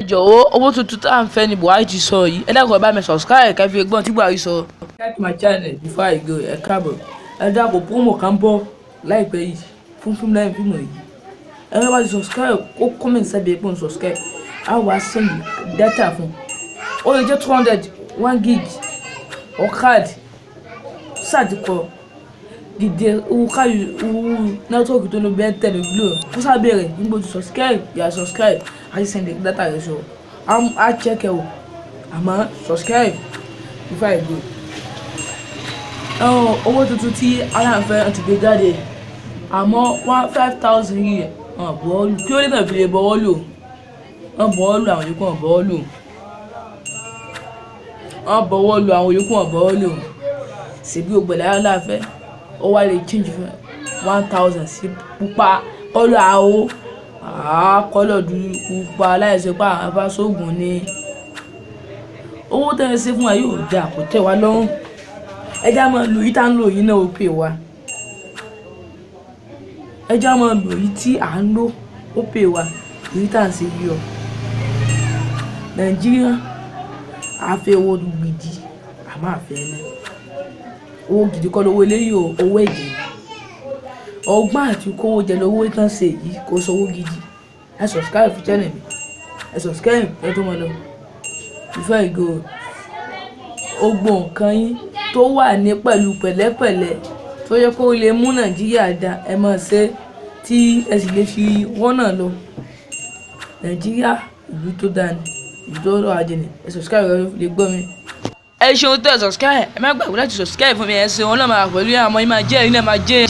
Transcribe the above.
Jọ̀wọ́, owó tuntun tá à ń fẹ́ ni Buhari ti sọ yìí. Ẹ dákun, ẹ bá mi subscribe kẹ́ fi gbọ́n tí Buhari sọ. Like my channel before I go. Ẹ káàbọ̀. Ẹ dákun, promo kan bọ̀ láìpẹ́ yìí fún fíìmù lẹ́yìn fíìmù yìí. Ẹ bá ti subscribe, kó comment sábẹ́ pé òun subscribe, á wàá send data fún. Ó lè jẹ́ 200, 1 gig or card sáà ti kọ dìde owó káyọ̀, owó network tó ní bẹ́ẹ̀ tẹ̀lé Glo kó sábẹ́ rẹ̀ nígbà tó subscribe. Yà subscribe, á sì send data rẹ̀ sọ, á check ẹ̀ o, àmọ́ subscribe before I go. Owó tuntun tí aláǹfẹ́ ti gbé jáde, àmọ́ one 5,000 yìí hàn bọ́ọ̀lù kí ó lè tàn fi lè bọ́wọ́ lò wọ́n bọ́wọ́ lò, àwọn yòókù hàn bọ́wọ́ lò, wọ́n bọ́wọ́ lò, àwọn yòókù hàn bọ́wọ́ lò. Ṣèbí ògbẹ̀lẹ̀ aláǹfẹ́ ó wá lè change 1,000 sí pupa, colour àwọ̀, colour dúdú pupa láìsí pé àwọn afásógùn ni. Owó tẹ́ ẹ ṣe fún wa yóò dáa, kò tẹ́ wa lọ́rùn. Ẹ já máa lò yìí tá ń lò yìí náà, ó pè wá. Ẹ já máa lò yìí tí à ń lò, ó pè wá èyí tá à ń ṣe yìí o. Nàìjíríà a fẹ́ owó gidi, àmọ́ àfẹ́ náà owó gidi kọ́ lówó eléyìí o, owó ẹ̀jẹ̀, ọgbọ́n àti kówó jẹ lówó tán ṣe yìí, kò sówó gidi. Ẹ subscribe fún channel mi, ẹ subscribe ẹ tó mọ lọ before you go. Gbogbo nǹkan yín tó wà ní pẹ̀lú pẹ̀lẹ́pẹ̀lẹ́ tó yẹ kó lè mú Nàìjíríà dá, ẹ máa ṣe tí ẹ sì lè fi wọ́nà lọ. Nàìjíríà, ìlú tó dáa ni, ìlú tó rọ̀ ajé ni. Ẹ subscribe ẹ lè gbọ́ mi. Ẹ ṣeun tẹ́ ẹ subscribe. Ẹ má gbàgbé láti subscribe fún mi. Ẹ ṣeun, Ọlọ́run máa pẹ̀lú àmọ́ yín, máa jẹ́ ẹ̀yin náà máa jẹ́.